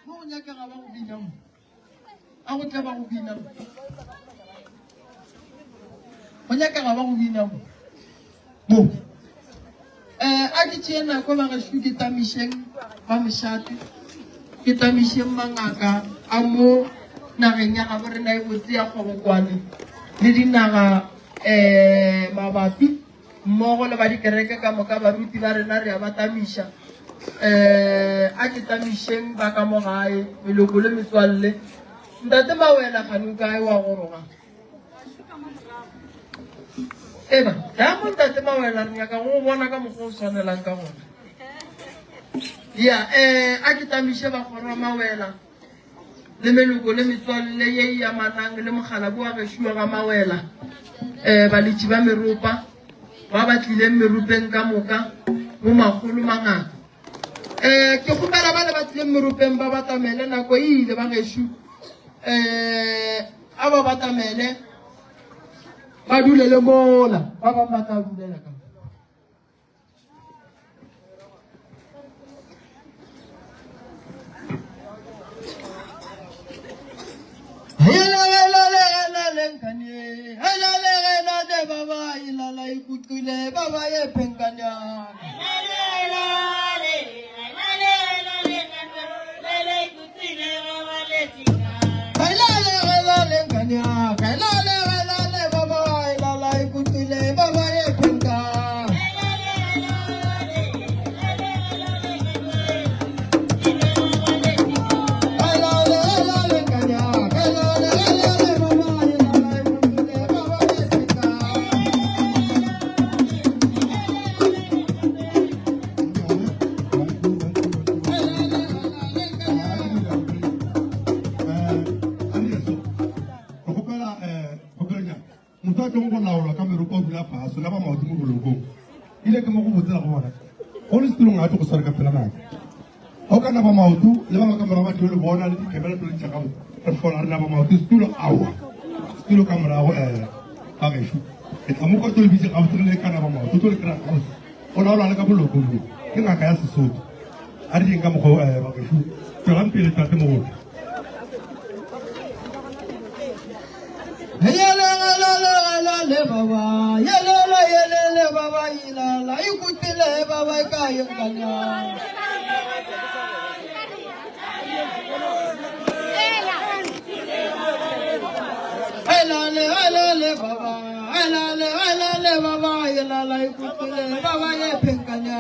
Mo go nyakega ba go bina mo. A go tle ba go bina mo. Go nyakega ba go bina mo. Mo. Eh, a ke tšee nako ba gešo ke tamišeng ba mošate, ke tamišeng mangaka a mo nageng ya gabo rena e botse ya Kgobokwane le dinaga eh mabapi mmogo le ba dikereke ka moka baruti ba rena re a ba tamiša um a ke tamišeng ba ka mo gae meloko le metswalle ntate mawela gane o kae wa goroga eba ya mo ntate mawela re nyaka go bona ka mokgwa o tshwanelang ka gona ya um a ke tamiše bagorwa mawela le meloko le metswalle ye e amanang le mokgalabo wa gešo wa ga Mawela, um baletši ba meropa ba ba tlileng meropeng ka moka, bo makgolo mangaka. Um ke kgopela ba le ba tlileng meropeng ba batamele, nako e ile ba gešo, um a ba batamele ba dulele mola, ba bangwe ba tla dulela ka Motho a tlong go laolwa ka meropa o dula fase la ba maoto mo bolokong ile ke mo go botsela go bona go le setulong ga tlo go sware ka pela nako ga o ka naba maoto le ba ba ka morago ba tlo le bona le dikhemela tlo le tša gabo re fola re naba maoto setulo aowa setulo ka morago um ba gešo ke tla mo kwa tlo le bitse gabotse re le ka naba maoto tlo le kry-a gabotse o laolwa le ka boloko mo ke ngaka ya sesotho a re ding ka mokgwa um ba gešo tswelang pele tate mogolo Gaelale, gaelale, ba ba yelala ikutile, ba ba ye phenkanya.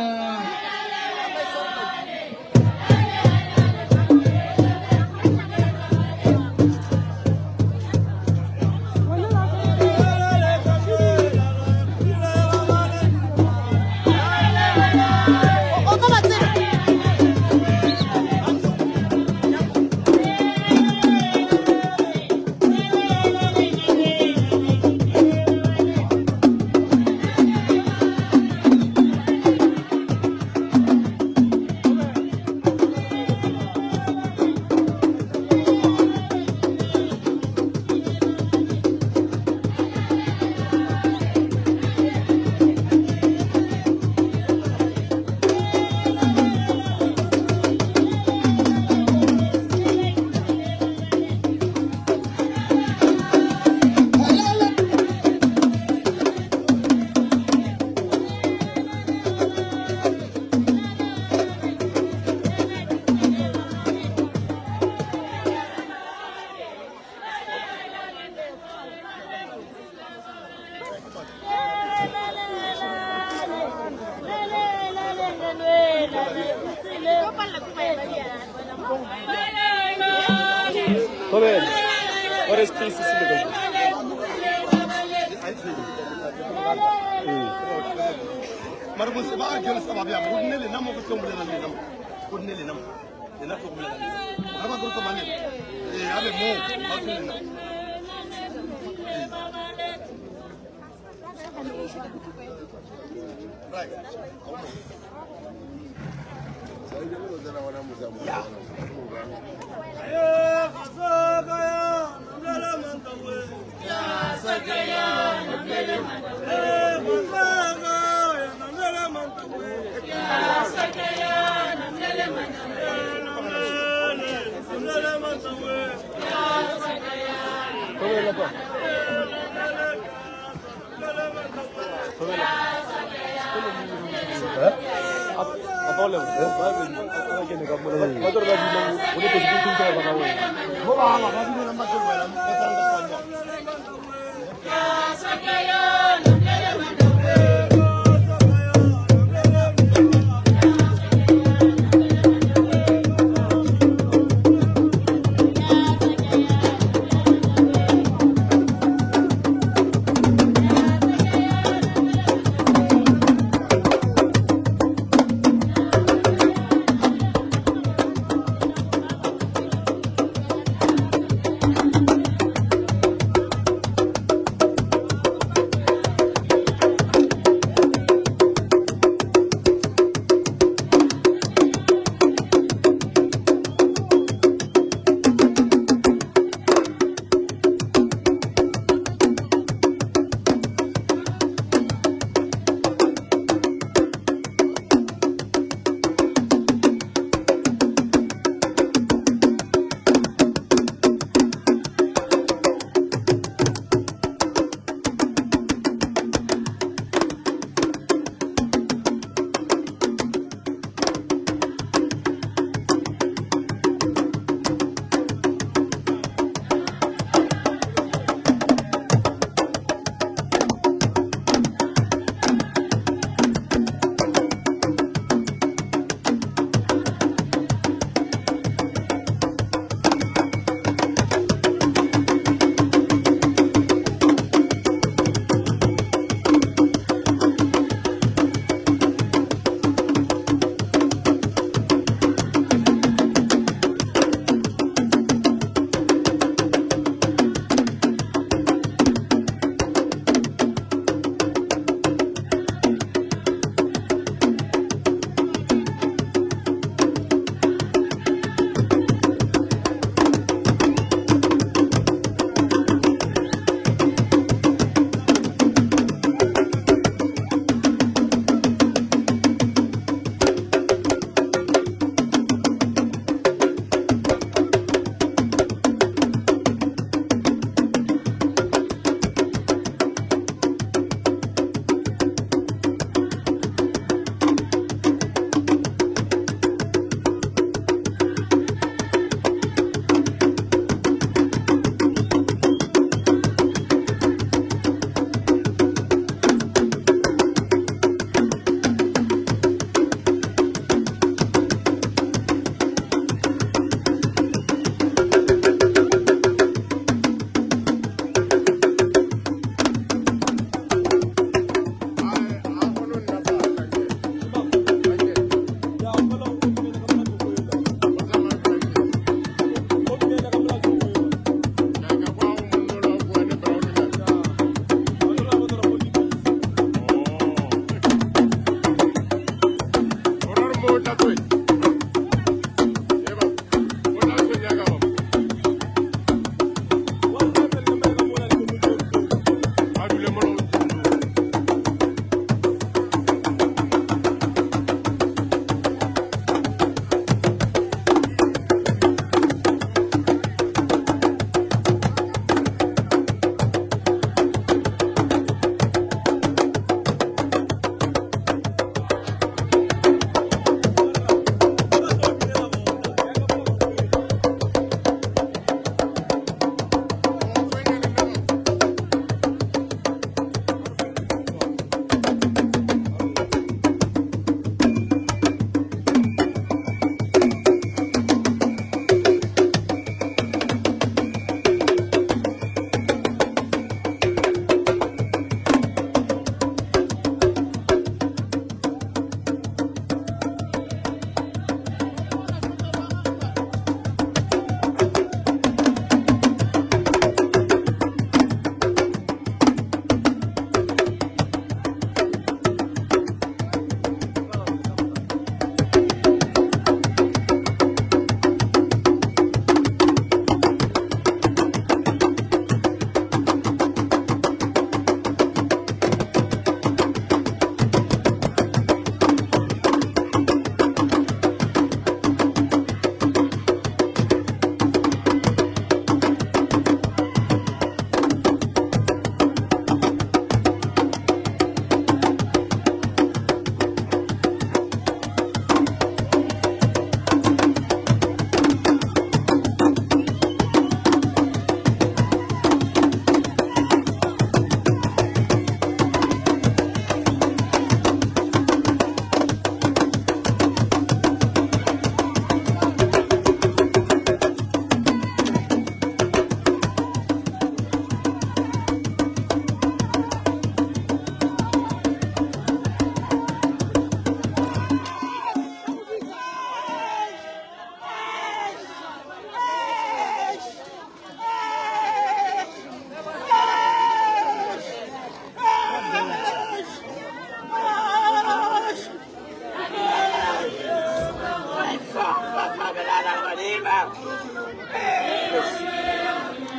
Thobela. What is peace is mare bose ba re jelo sa ba bja go nne lena mo go tlo bolela lena mo go nne lena mo lena tlo bolela lena ga ba go tsamane ee a be mo ba tlo lena right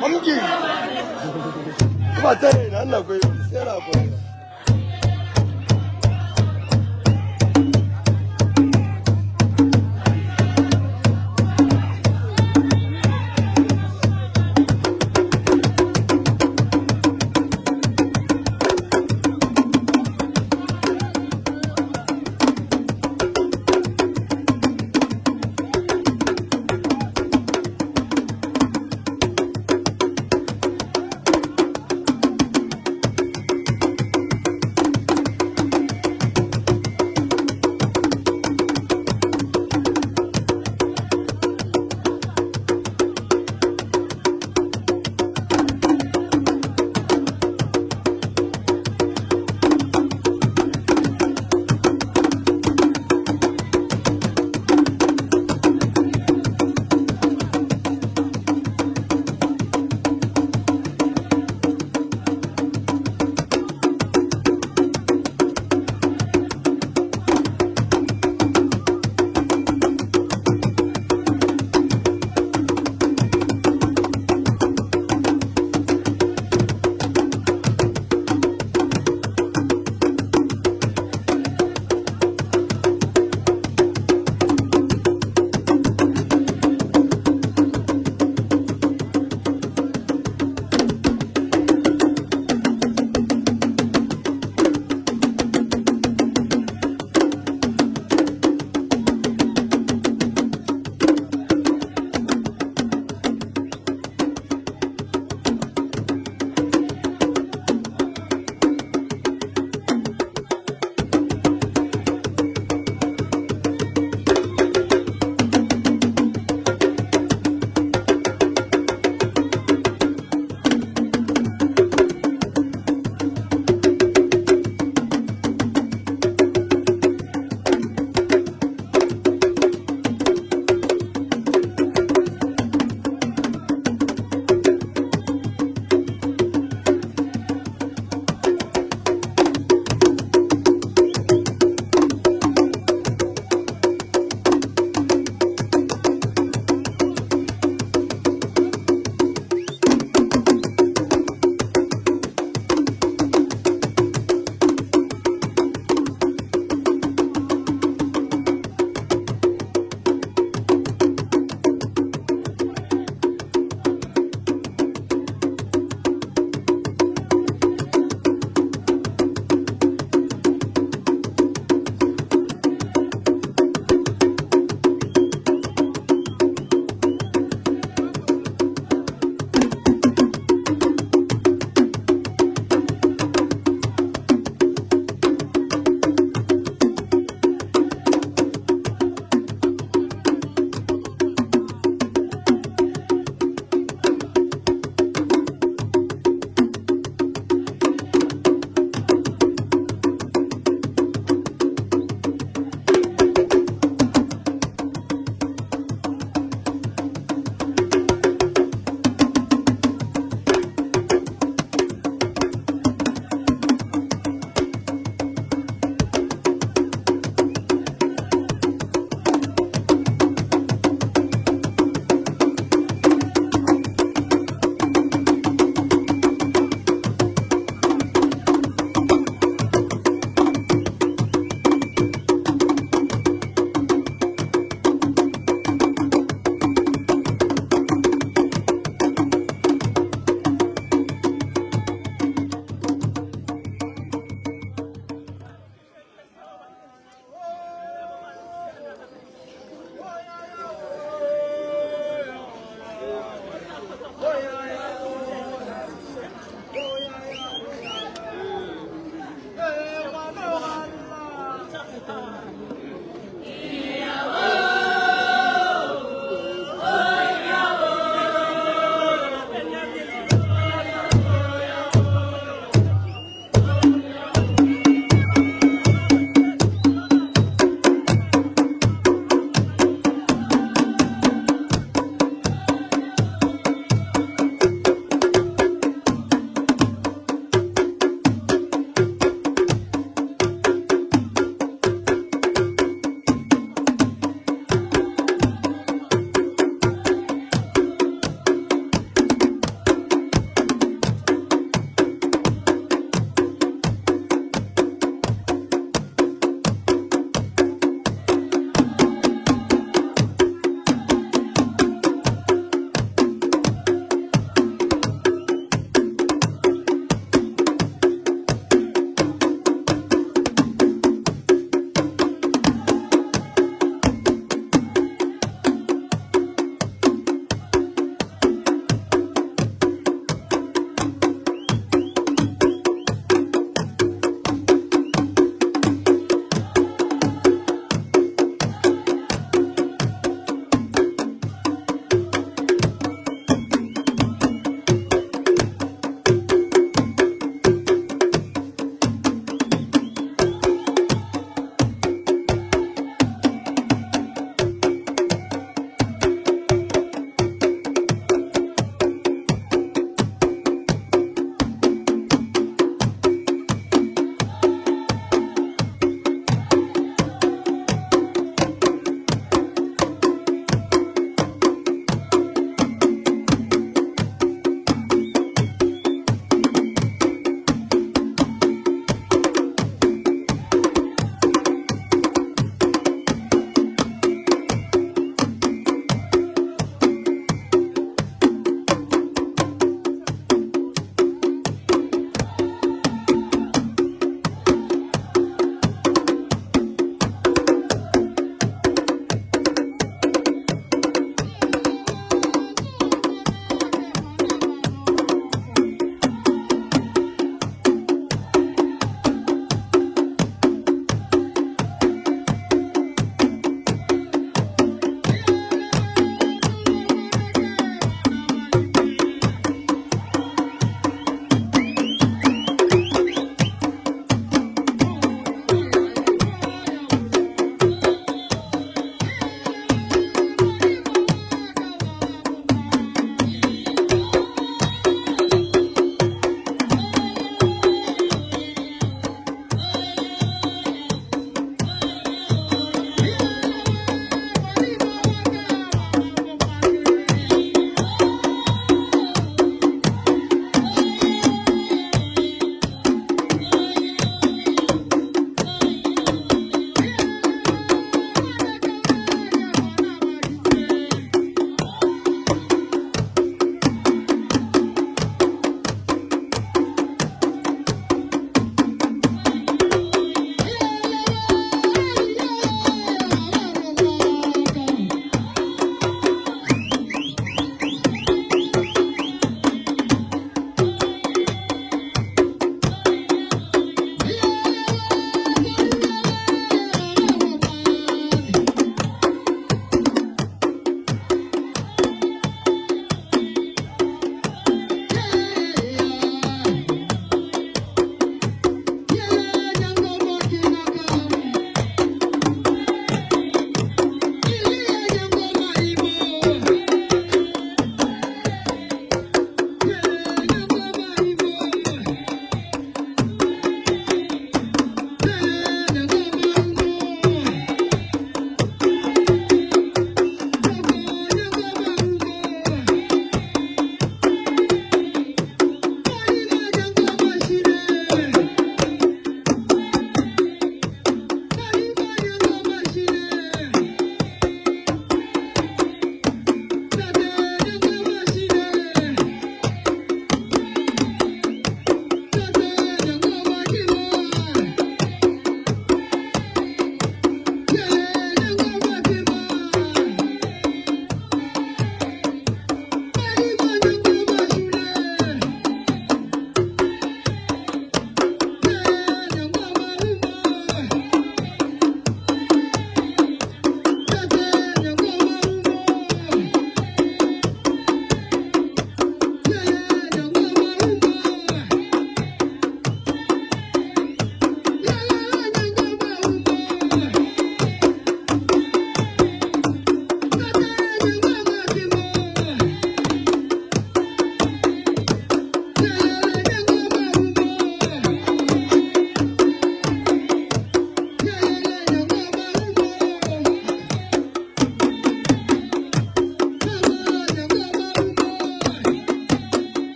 Mamokeng. O ba tsena nako e se nako.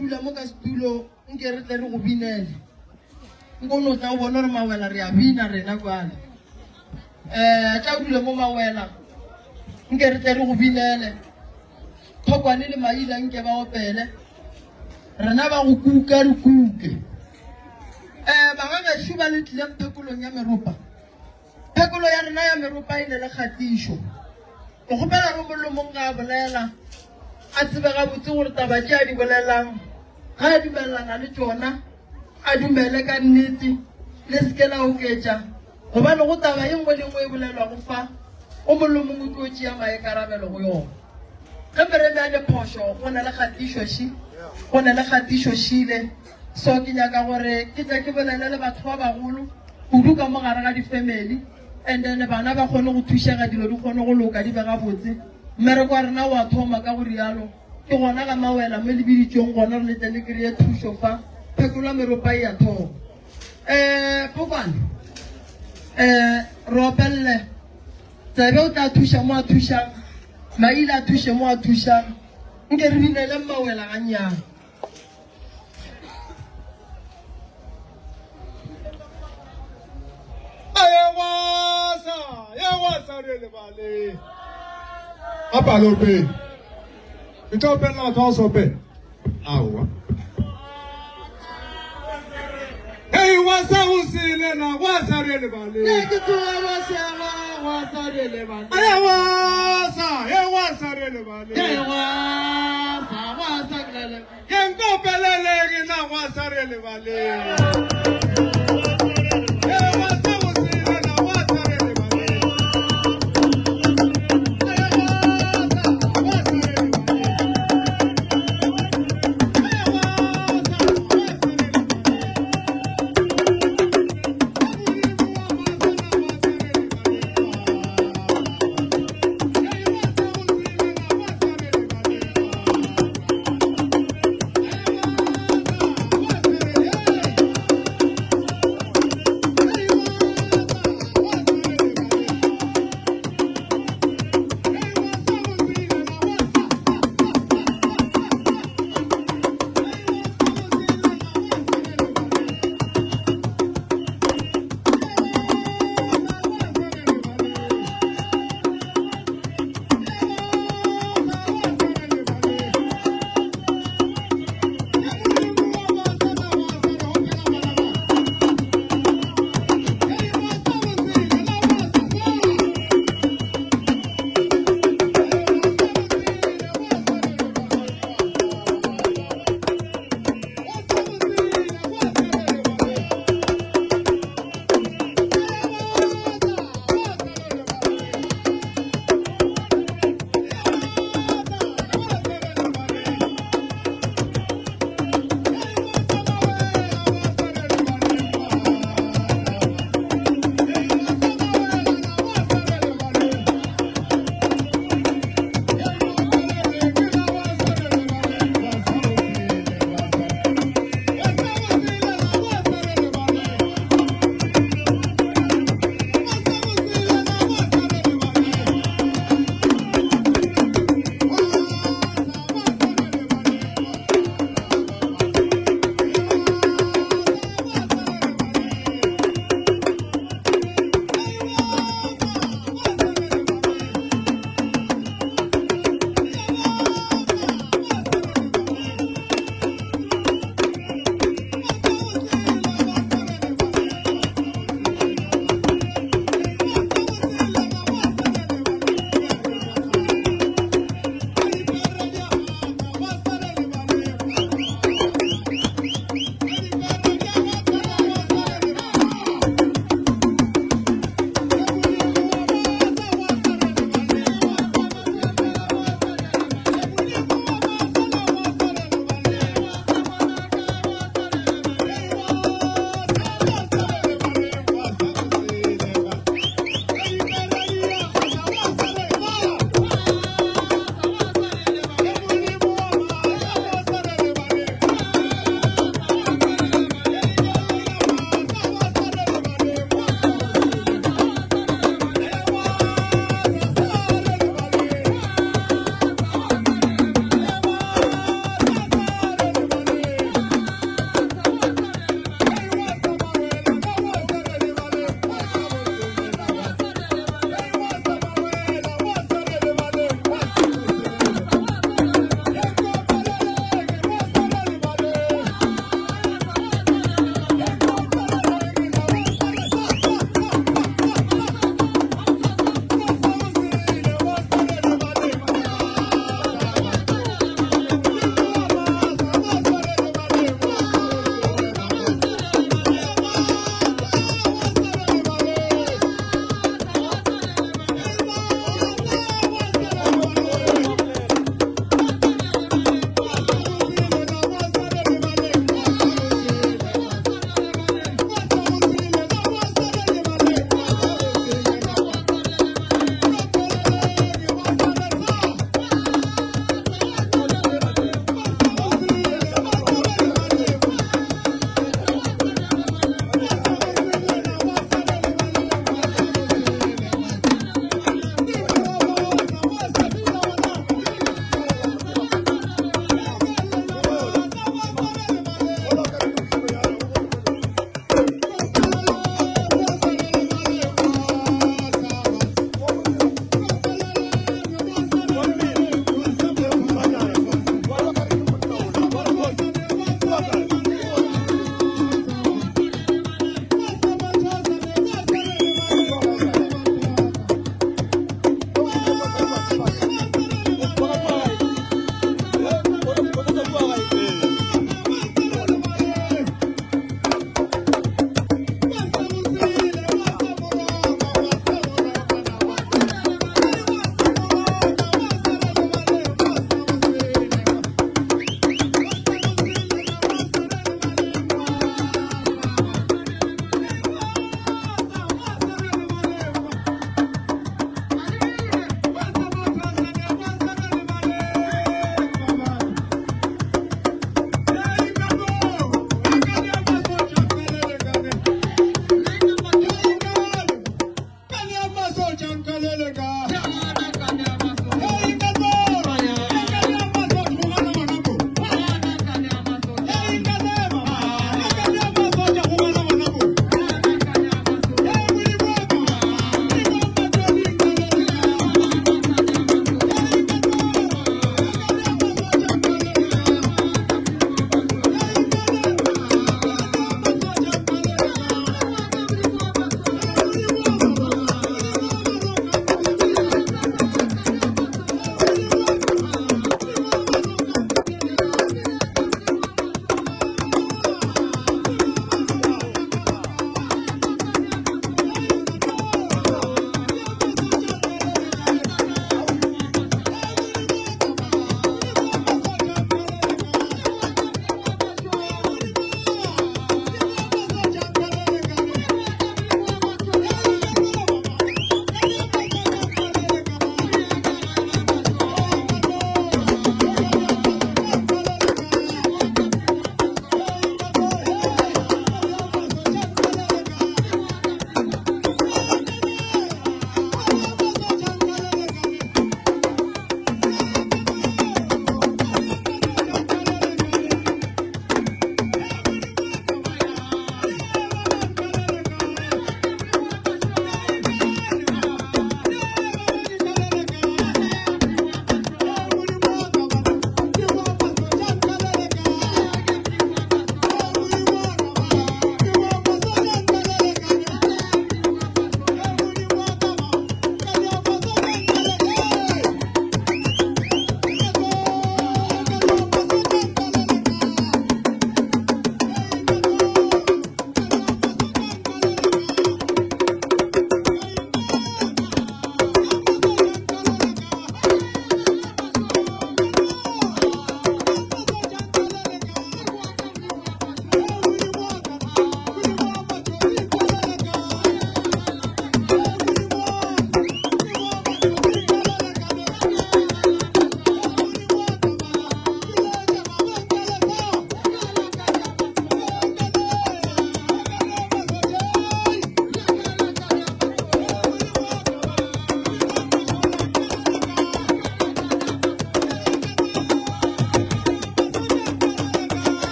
dula mo ka setulo nke re tle re go binele. Nko no tla o bone gore mawela re a bina rena kwale. Um tla o dule mo mawela nke re tle re go binele. Thokwane le maila nke ba opele. Rena ba go kuka re kuke. Um bagagešo ba le tlileng phekolong ya meropa. Phekolo ya rena ya meropa e ne le kgatišo. Ke kgopela go mong le mong ga a bolela a tsebe gabotse gore taba tše a di bolelang ga a dumelelana le tšona a dumele ka nnete le se ke la oketša gobane go taba e nngwe le nngwe e bolelwago fa o mong le mongwe o tlo tšea maikarabelo go yona. Ge meremi a le phošo go na le kgatišo ši go na le kgatišo šile. So ke nyaka gore ke tle ke bolele le batho ba bagolo kudu ka mo gare ga di-family and then bana ba kgone go thušega dilo di kgone go loka di be gabotse. Mmereko wa rena wa thoma ka go rialo. Ke gona ga mawela mo le biditšweng gona re le tle le kry-e thušo fa. Phekolo ya meropa e ya thoma. Um Pokwane, um re opelele Tsebe o tla thuša mo a thušang, Maile a thuše mo a thušang. Nke re binele mawela gannyane. A palope ke tlo opelela batho ba go se opela aowa Hey, wa sa go selela wa sa re lebale ke tsoga wa sega wa sa re lebale Aya wa sa he wa sa re lebale ke wa sa wa sa re lebale Ke nkopelele ke na wa sa re lebale Hey, wa sa go selela wa sa re lebale Aya wa sa wa sa re lebale Aya wa sa wa sa re lebale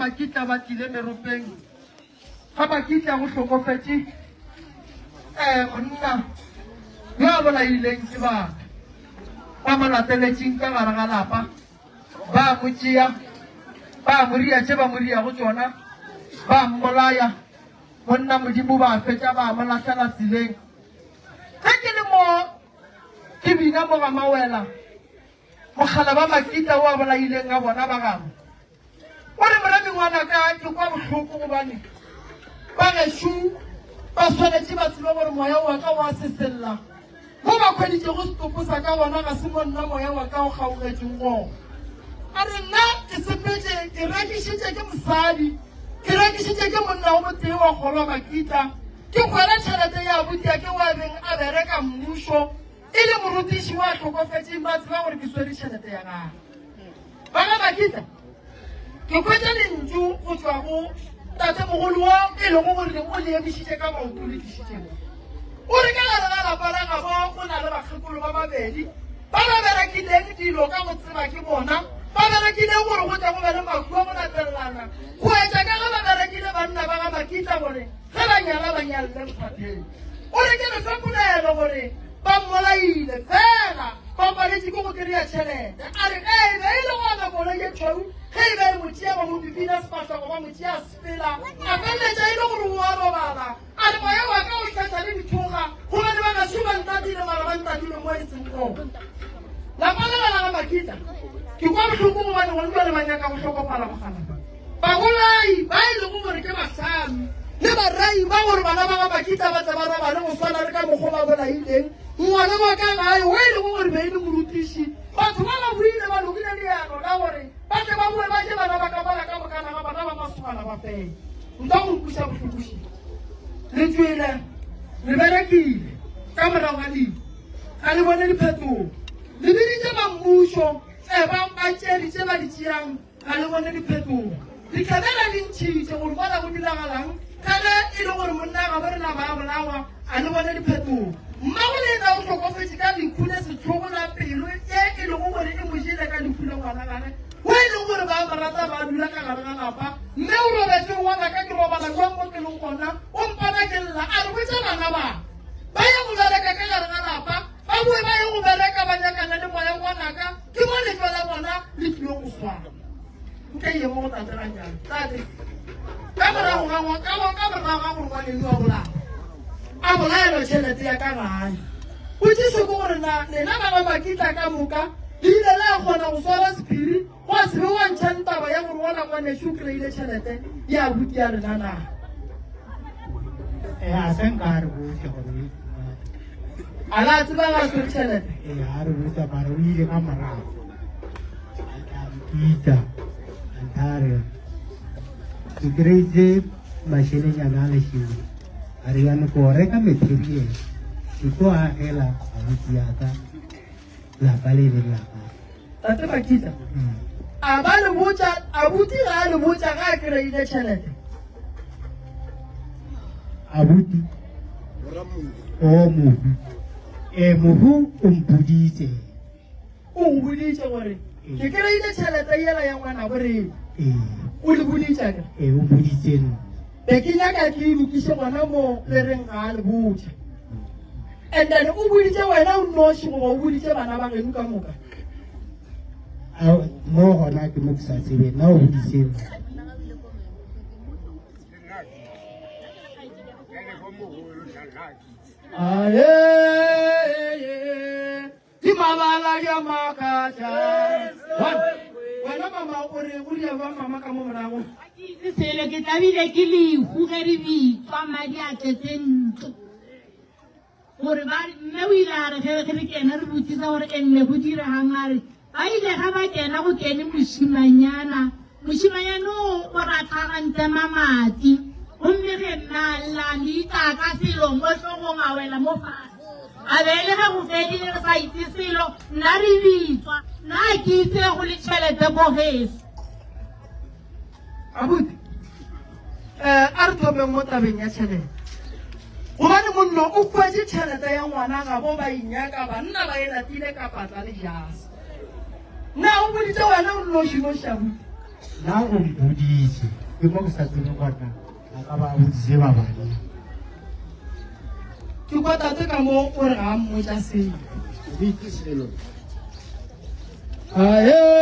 Makitla ba tlile meropeng. Ga Makitla go hlokofetše um monna yo a bolaileng ke batho ba mo lateletšeng ka gare ga lapa, ba mo tšea, ba mo ria tše ba mo riago tšona, ba mmolaya. Monna Modimo ba fetša ba mo lahlela tseleng. Ge ke le mo ke bina mo ga Mawela, Mokgala ba Makita o a bolaileng a bona ba gabo. O re, Moremi ngwanaka, ke kwa bohloko gobane ba gešo ba swanetše ba tsebe gore moya wa ka wa sesella. Mo ba hweditšego setopo sa ka gona ga se mo nna moya wa ka o kgaogetšeng gona. A re, Nna ke sepetše ke rekišitše ke mosadi, ke rekišitše ke monna o motee wa kgolwa Makita, ke hwela tšhelete ya abuti ya ke wa beng a bereka mmušo. E le morutiši wa hlokofetšeng, ba tseba gore ke swere tšhelete ya gagwe. Ba ga Makitla, ke hwetša lentšu go tšwa go tatemogolo wo e lego gore o le emišitše ka maoto le tlišitše mo. O re ka gare ga lapa la gabo go na le bakgekolo ba babedi ba ba berekileng dilo ka go tseba ke bona, ba berekileng gore go tle go be le mahu a go latelelana, go etša ka ge ba berekile banna ba ga Makitla gore Ge ba nyala ba nyalle mokgwatheng. O re ke lefe polelo gore ba mmolaile fela ba paletše ke go kry-a tšhelete. A re ee e be e le gona koloi ye tšhweu ge e be e mo tšea ba mo pipina sefahlego ba mo tšea a sepela a feleletša e le gore o a robala. A re moya wa ka o hlatša le dithoga gobane ba gašo ba ntatile mara ba ntatile mo e seng gona. Lapa lela la ga Makitla ke kwa bohloko gobane gone jwale ba nyaka go hlokofala mogala. Babolai ba e lego gore ke bahlami le barai ba gore bana ba ga Makitla ba tle ba robale go swana le ka mokgwa ba bolaileng ngwana wa ka gae wo e lego gore be e le morutiši. Batho ba ba boile ba lokile leano la gore ba tle ba boe ba je bana ba ka mola ka mokana ga bona ba masogana ba fele. Nka go nkweša bohloko še. Le tšwele le berekile ka morago ga lehu ga le bone diphetogo. Le biditše ba mmušo ebang ba tšere tše ba di tšeang Ga le bone diphetogo. Ditlabela di ntšhitše gore mola go diragalang ka ge e le gore monna gabo rena ba a bolawa. A le bone diphetogo. Mmago lena o hlokofetše ka lehu le sehlogo la pelo ye e lego gore e mo jele ka lehu la ngwana gage wo e lego gore ba mo rata ba dula ka gare ga lapa. Mme o robetše o ngwana ka ke robala jwang mo ke leng gona o mpona ke lla a re botša bana ba ba ye go bereka ka gare ga lapa ba boe ba ye go bereka ba nyakana le moya ngwanaka Ke mo letšwa la bona le tlilo go swana. Nka ye mo go tate gannyane. Tate, ka morago ga ka ka morago ga gore ngwaneno a bolaya, a bolaelwa tšhelete ya ka gae. Potšišo ke gore na lena ba ga Makitla ka moka le ile la kgona go swara sephiri gwa se be wa ntšhang taba ya gore wona ngwanešu o kry-ile tšhelete ya abuti ya rena na? Eh, a se nka re botse gore A la tseba ga swere tšhelete? Ee, a re botsa mara o ile ka morago. A tla mpitsa, a nthaya re ke kry-itse mašelenyana a lešimo. A re yanong ko reka material ke tlo agela abuti ya ka lapa le leng la gagwe. Tate Makita, a ba le botša, abuti ga a le botša ga a kry-ile tšhelete? Abuti o mohu e mohu o mpoditse. O go boditše gore ke kry-ile tšhelete yela ya ngwanabo rena. Ee. O le boditše akere? Ee, o boditse nna. Be ke nyaka ke e lokiše gona mo le reng ga a le botša. And then o boditše wena o nnoši goba o boditše bana ba geno ka moka? Mo gona ke mo ke sa tsebe nna o boditše nna. Di mabala di a makatša. Wena mama o re o ria jwang mama ka mo morago? Ke itse selo ke tlabile ke lehu ge re bitswa madi a tletse ntlo gore ba mme o ile a re ge re kena re botsisa gore e mme go diregang a re ba ile ga ba kena go kene mošimanyana mošimanyana o o ratlhagantse mamati gomme ge nna lla leitla ka selo mo hlogong a wela mo fatshe a be le ge go fedile re sa itse selo nna re bitswa nna a ke itse go le tšhelete ko geso Abuti, eh, a re thomeng mo tabeng ya tšhelete. Gobane monno o hwetše tšhelete ya ngwana gabo ba inyaka banna ba e latile ka patla le jase. Na o boditše wena o nnoši noši abuti? Nna o mpoditše, ke mo ke sa tsebe gona a ka ba a boditše ba bangwe. Ke kwa tate ka mo o re ga a mmotša selo. Ke selo. Ae.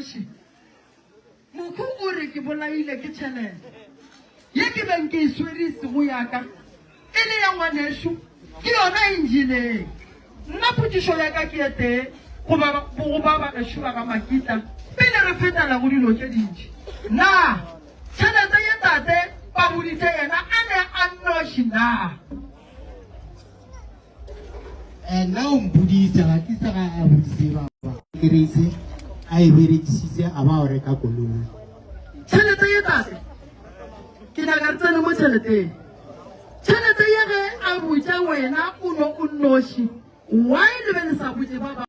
nnoši. Mokhu o re ke bolaile ke tšhelete ye ke beng ke e swere e sego ya ka, e le ya ngwanešu, ke yona e njileng. Nna potšišo ya ka ke e tee go ba, go ba bagešo ba ga Makitla, pele re fetela go dilo tše dintši, na tšhelete ye tate ba boditše yena a ne a nnoši na? Eh, nna o mpoditse ga ke se ga a boditse ba ba keretse a e berekisitse a ba o reka koloi tšhelete ye tate ke nyaka re tsene mo tšheleteng tšhelete ye ge a botša wena o no o nnoši why le be le sa botše ba ba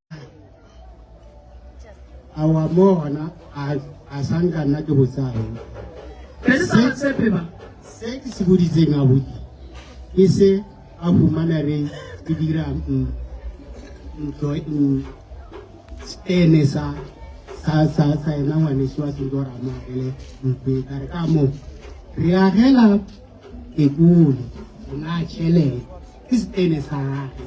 awa mo gona a a sa nka nna ke botsago be le sa ba tshepe ba se ke se boditseng abuti ke se a humana re ke dira mm, ntlo mm, stene sa sa sa sa ena ngwaneso wa sentse gore a mo agele ntlo e ka re ka mo re agela tekolo o na tšhelete ke stene sa gage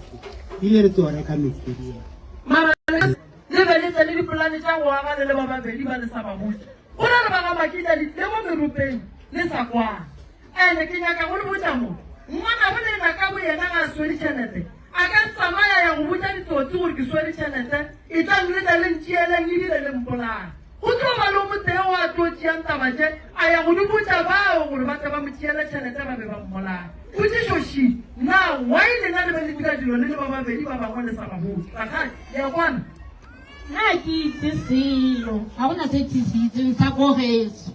ile re tso reka material mara le be le tle le dipolane tša go aga le le ba babedi ba le sa ba botše go na le ba ga makitla le tlile mo meropeng le sa kwana Ene ke nyaka go le botša mo, ngwanabo lena ka boyena ga a swere tšhelete, a ka tsamaya ya go botša ditsotsi gore ke swere tšhelete, etlang le tle le ntšeeleng ebile le mpolaye. Go tlo ba le o motee o a tlo tšeang taba tše a ya go di botša bao gore ba tle ba mo tšeele tšhelete ba be ba mmolaye. Potšišo še, Na why lena le be le dira dilo le le ba babedi ba bangwe le sa ba botše? Rakgadi, le a kwana? Nna ga ke itse selo, ga go na se ke se itseng sa ko geso.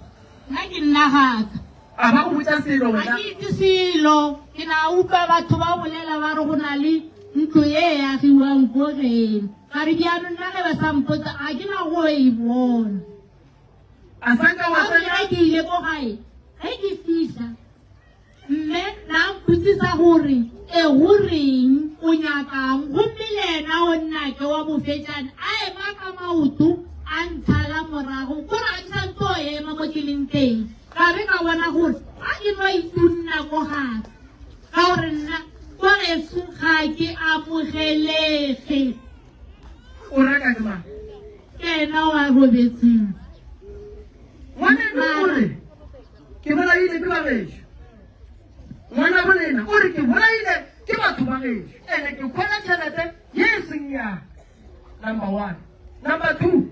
Nna ke nna gaka. A ba go botša selo Ga wena? ke itse selo. Ke na utlwa batho ba bolela ba re go na le ntlo ye e agiwang ko geno. Ka re bjano nna ge ba sa mpotsa ga ke na go e bona. A sa nka wa Ga tsena? ke ile ko gae, ge ke fihla Mme na mpotsisa gore e go reng o nyakang gomme le yena o nnake wa bofetšane a ema ka maoto a ntshala morago gore a ke sa ntse o ema mo ke leng teng ka be ka bona gore a ke no itunna ko gare ka gore nna kwa geso ga ke amogelege. O reka ke mang? Ke ena o a robetseng. Ngwaneno o re Ke bolaile ke ba gešo. Ngwanabo lena o re ke bolaile ke batho ba gešo. Ene ke khwela tšhelete ye e seng ya number one. Number two,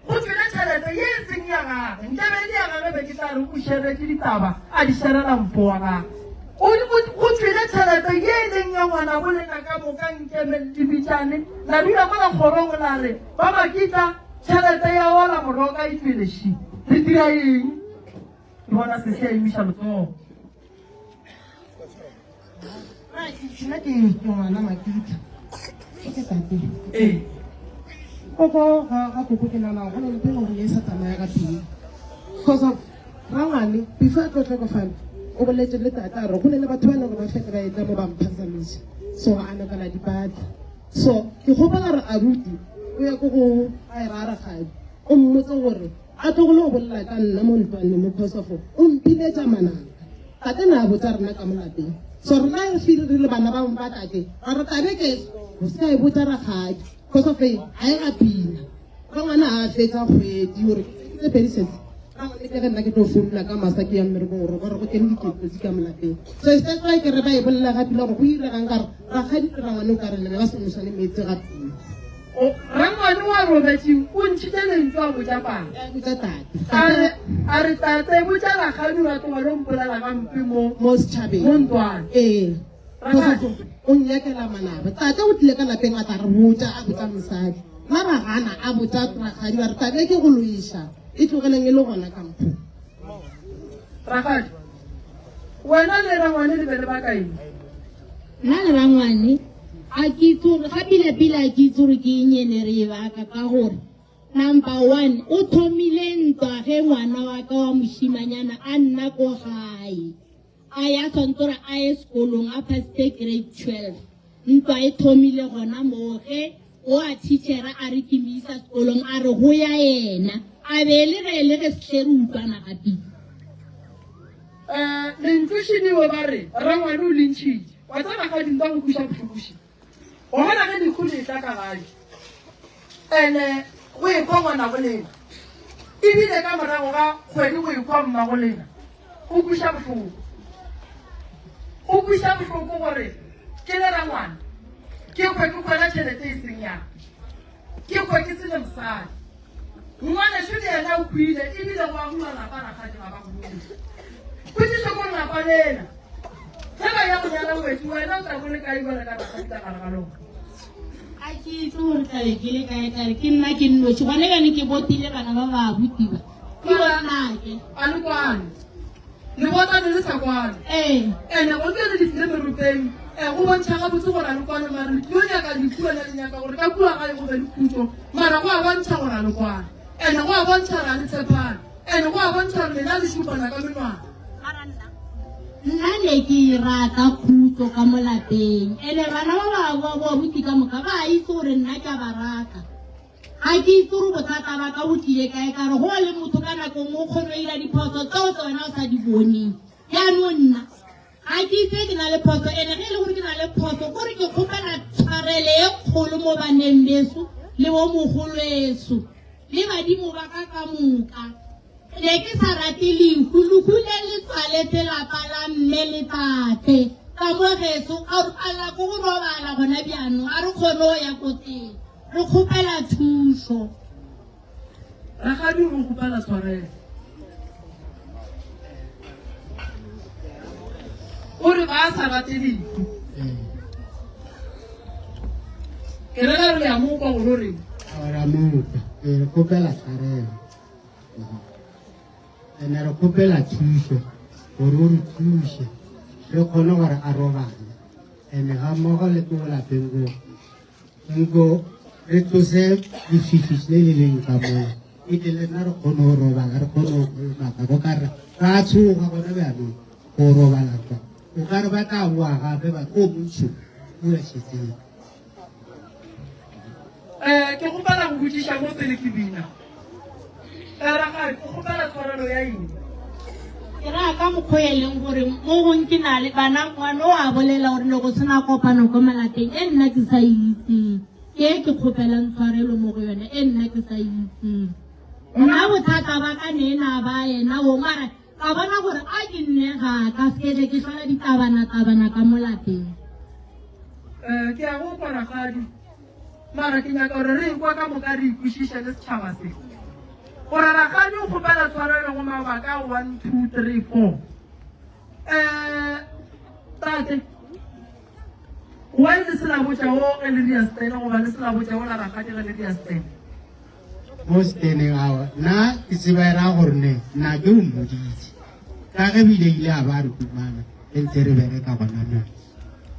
go tšwele tšhelete ye e seng ya gage. Nke be e le ya gage be ke tla re o šeretše ditaba a di šerela mpo wa gage. Go tšwele tšhelete ye e leng ya ngwanabo lena ka moka nkeme le dibitšane la dula mola kgorong la re ba makitla tšhelete ya ola moroka e tšwele ši. Re dira eng? Ke bona sesi a emiša letsogo. Nna ke ke ngwana Makitha. Ke tate. Ee. Koko ga ga koko ke nana go na le ntho e leng gore e sa tsamaya ka pele. Because of rangwane before a tlo tlhokofala o boletse le tate a re go na le batho ba e leng gore ba feta ba etla mo ba mphazamisa. So a nokela dipatla. So ke gopela gore abuti o ye ko go a e ra rakgadi o mmotse gore A tlogole go bolela ka nna mo ntlwaneng mo cause of o mpiletša manaka. Tate na a botša rena ka mo lapeng. So rena re feel re le bana ba ba tate ra re tabe ke o se ka e botša rakgadi cause of ga e ga pina. Rangwana a fetša kgwedi gore ke tse pedi setse. Rangwane ke ge nna ke tlo founela ka masa ke ya mmerekong gore ba re go kene diketsotsi ka mo lapeng. So that's why ke re ba e bolela ga pila gore go iregang ka re rakgadi le rangwane o ka re le be ba sa nošane meetse ga pila. Rangwane wa robetšeng o ntšhitše lentšu a botša papa. A botša tate. A re, a re tate botša rakgadi wa tloga lo mpolela gampe mo Mo setšhabeng. Mo ntlwana. Ee. Rakgadi. O nnyakela manaba. Tate o tlile ka lapeng a tla re botša, a botša mosadi. Nna ra gana a botša rakgadi ba re tabe ke go loiša. E tlogeleng e le gona ka mokgo. Rakgadi, wena le rangwane le be le baka eng? Nna le rangwane a ke itse gore ga pila pila a ke itse gore ke eng e ne re e baka ka gore number one o thomile ntwa ge ngwana wa ka wa mošimanyana a nna ko gae a ya tshwanetse gore a ye sekolong a phasitse grade 12 ntwa e thomile gona moo ge o a teachera a re ke mo isa sekolong a re go ya yena a be le ge le ge sehle re utlwana ga pila Um lentšu šediwe ba re rangwane o le ntšhitše. Wa tseba ga dintwa go kweša bohloko še. Wa bona ge lehu le etla ka gae. Ene go ekwa ngwanabo lena. Ebile ka morago ga kgwedi go ekwa mmago lena, go kweša bohloko. Go kweša bohloko gore ke le rangwana ke kgwe ke kgwela tšhelete e seng ya ke kgwe ke se le mosadi. Ngwanešu le yena o hwile ebile go agiwa lapa rakgadi ga ba go bone. Potšišo ko lapa lela ge ba ya go nyala ngwetši wena o tla bo le kae bjale ka rakgadi ka gare ga lona? Ga ke itse gore tlabe ke le kae kare ke nna ke nnoši gone bjane ke botile bana ba ba butiba ke bonnake. A le kwane. Le botane le sa kwane. Ee. Ene go ke le di tlile meropeng eh, go bontšha gabotse gore a le kwane mare le tlilo nyaka lehu ene le nyaka gore ka kua gae go be le khutšo mara go a bontšha gore a le kwane ene go a bontšha gore a le tshepane ene go a bontšha gore lena le šupana ka menwana. Nna ne ke rata khutšo ka mo lapeng ene bana ba ba ba bo abuti ka moka ba itse gore nna ke a ba rata. Ga ke itse gore bothata ba ka bo tlile kae ka re go le motho ka nako nngwe o kgone go ira diphoso tseo tse wena o sa di boneng. Jaanong nna ga ke itse ke na le phoso ene ge e le gore ke na le phoso kore ke kgopela tshwarele e kgolo mo baneng beso le bo mogoloeso le badimo ba ka ka moka. Ne ke sa rate lehu, lehu le le tswaletse lapa la mme le tate ka mo geso. Ka re palela ko go robala gona bjanong, ga re kgone go ya ko teng. Re kgopela thušo. Rakgadi o kgopela tshwarelo. O re ba sa rate lehu. Ke rela re ya mo kwa gore o reng. Ra mo kwa, re kgopela tshwarelo. Ene re kgopela thušo gore o re thuše re kgone gore a robale ene ga mmogo le ko lapeng ko nko re tlose lefifi le le leng ka moo e tle le nna re kgone go robala re kgone go kolomaka go ka re ra tshoga gone bjanong go robala kwa o ka re ba tla boa gape ba o montsho o ya šetseng Eh, ke kgopela go botšiša mo pele ke bina. Eh, rakgadi, o kgopela tshwarelo ya eng? Ke raya ka mokgwa e leng gore mo gong ke na le bana ngwana o a bolela gore ne go sena kopano ko malapeng e nna ke sa itseng ke e ke kgopelang tshwarelo mo go yone e nna ke sa itseng nna bothata ba ka ne na ba ena o mara ka bona gore a ke nne ga ka seke ke hlola ditabana-tabana ka mo lapeng. Um ke a go kwa rakgadi mara ke nyaka gore re ekwa ka moka re ikwešiše le setšhaba se gore rakgadi o kgopela tshwarelo go mabaka a 1 2 3 4 um tate why le se la botša o ge le ria stene goba le se la botša o la rakgadi ge le ria stene Mo steneng awa nna ke tseba e raya gore ne nna ke o mmoditse ka ge bile ile a ba re humana re ntse re bereka gona mo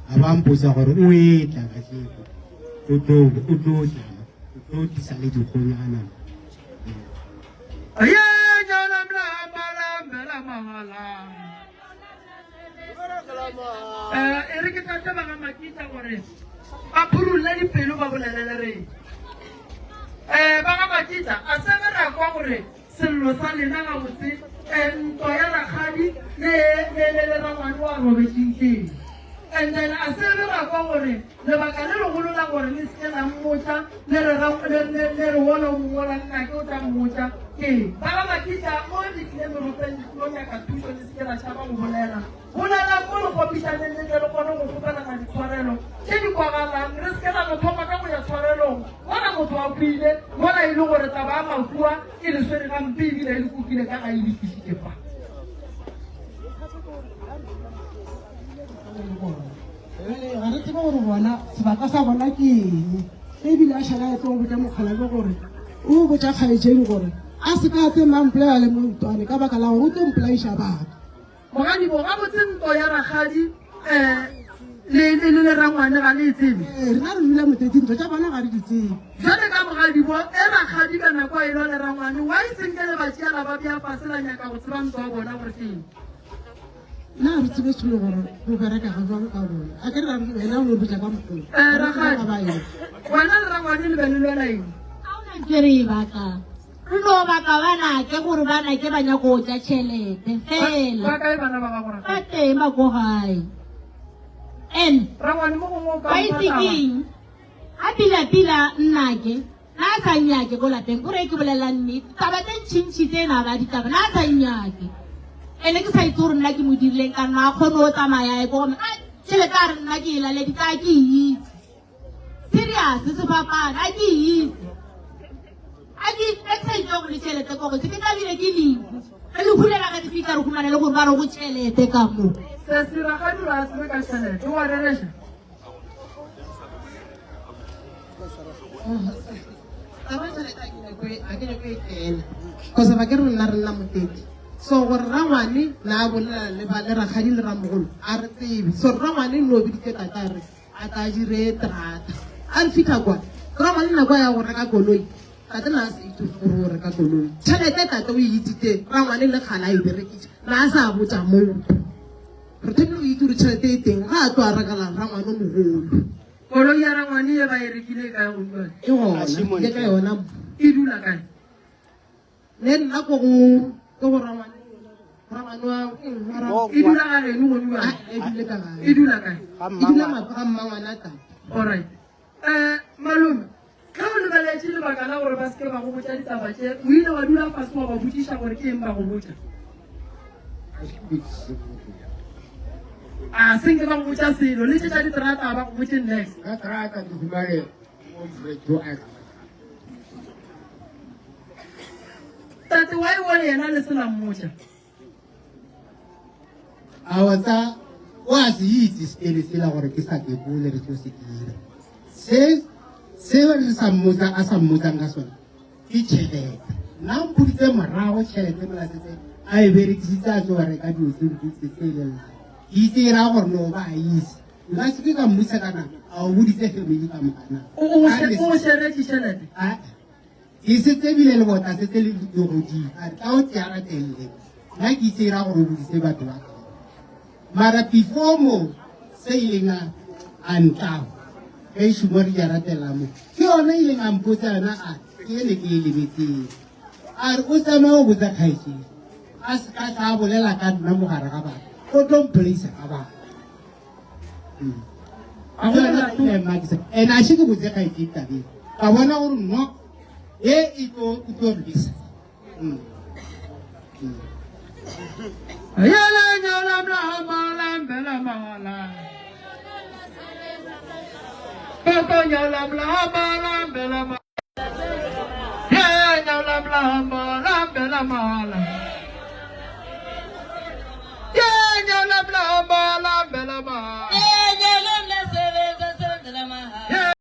a ba mpotsa gore o etla kajeko o tlo o tlo tla o tlo tlisa le dikgonyana Eh, e re ke tlatse ba ga makitla gore ba phurulle dipelo ba bolelele reng um ba ga makitla a sebe ra kwa gore sello sa lena gabotse um ntwa ya rakgadi le le le le rangwane wa robetseng keng and then a sebe ra kwa gore lebaka le legolo la gore le seke la mmotsa le re ra- le- le- le re wola o mongwe ola nnake o tla mmotsa ke ba ga makitla mo le tlile meropeng le tlilo nyaka thuso le seke la tšhaba go bolela bolelang mo le kgopišaneng le tle le kgone go kgopelana ditshwarelo tše di kwagalang re seke ra no thoma ka go ya tshwarelong mola motho a hwile mola e le gore taba ya makua e le swere gampe ebile e le kukile ka ga e le tlišitše fa Bjale ga re tsebe gore bona sebaka sa bona ke eng. Ebile a šala a tlo botša mokgalabje gore o botša kgaetšedi gore a se ka tse mampolaya le montwane ka baka la gore o tlo mpolaiša batho. Mogadibo, gabotse nto ya rakgadi um le le le le rangwane ga le e tsebe? Ee, rena re dula motetsi ntho tša bona ga re di tsebe. Jwale ka mogadibo e rakgadi ka nako a elwa le rangwane, why senke le ba tšea la ba bea fase la nyaka go tseba nto ya bona gore ke eng? Na re tsebe selo gore go bereka ga jwang ka bona. A ke re wena o no botša ka mokgwa. Eh, rakgadi, wena le rangwane le be le lwela eng? Ga ona ntho e re e batlang. Re no batla banake gore banake ba nyako go ja tšhelete fela. Ba kae bana ba gago rakgadi? Ba teng ba ko gae. And Rangwane mo gongwe o ka ba itse mpha taba. keng? A pila-pila nnake. Na a sa nnyake ko lapeng, kore ke bolela nnete. Taba tse ntšhintšhi tse na ba ditaba, na a sa nnyake. Ene ke sa itse gore nna ke mo dirileng ka nna a kgone go tsamaya e ko gomme a tšhelete a re nna ke e laleditse a ke e itse. Serious se fapana a ke e itse. A ke ke sa itse gore le tšhelete ko go ke tlabile ke lehu. Re le hulela ge re fihla re humana le gore ba re go tšhelete ka mo. Sesi rakgadi ga a tsebe ka tšhelete, o a rereša? Taba ya tšhelete a ke nyako e kena cause ga ke re nna re nna moteti so gore rangwane na a bolela le ba le rakgadi le ramogolo a re tsebe so rangwane no biditse tata a re a tla dire terata a re fitlha kwa rangwane nako ya go reka koloi tate na a sa itse gore o reka koloi tšhelete tate o e itsitse rangwane le kgale a e berekisa na a sa botsa motho re thomile go itse gore tšhelete e teng ga a tlo a rekela rangwane o mogolo Koloi ya rangwane ye ba e rekile e kae gompieno? E gona, ke ka yona mo. E dula kae? Le nna ko go ke go rangwane rangwane wa E dula ga geno gone A, e dule ka gae. E dula kae? E dula mapa ga mmangwana tate. Alright. Eh, malome, ge o lebeletše lebaka la gore ba se ke ba go botša ditaba tše, o ile wa dula fase wa ba botšiša gore ke eng ba go botša? A se nke ba go botša selo, le tše tša diterata a ba go botše next. Ka terata ke humane mofreto a Tate wa e bone yena le se la mmotša. Awa tsa o a se itse sekele sela gore ke sa kepole re tlo se dira. Se se re sa mmotsa a sa mmotsang ka sona ke tšhelete. Nna o mpoditse morago tšhelete mola setse a e berekisitse a tlo reka dilo tse dintsi tse e leng ke itse e raya gore no ba a itse. Nka se ke ka mmusa kana a o boditse family ka moka na. O o sheretše tšhelete? Ke setse ebile le bota setse le le godile a re tla o tšea ratelle nna ke itse e ra gore o bodise batho ba ka mara before mo se ileng a a ntlago ge e šumo re jaratela mo ke yone e ileng a mpotsa yona a ke ene ke e lebetseng a re o tsamaye o botsa kgaetsedi a se ka tla bolela ka nna mogare ga batho o tlo mpolaisa ka batho ene a še ke botse kgaetsi tabeng ka bona gore no e e tlo e tlo rlisa Yela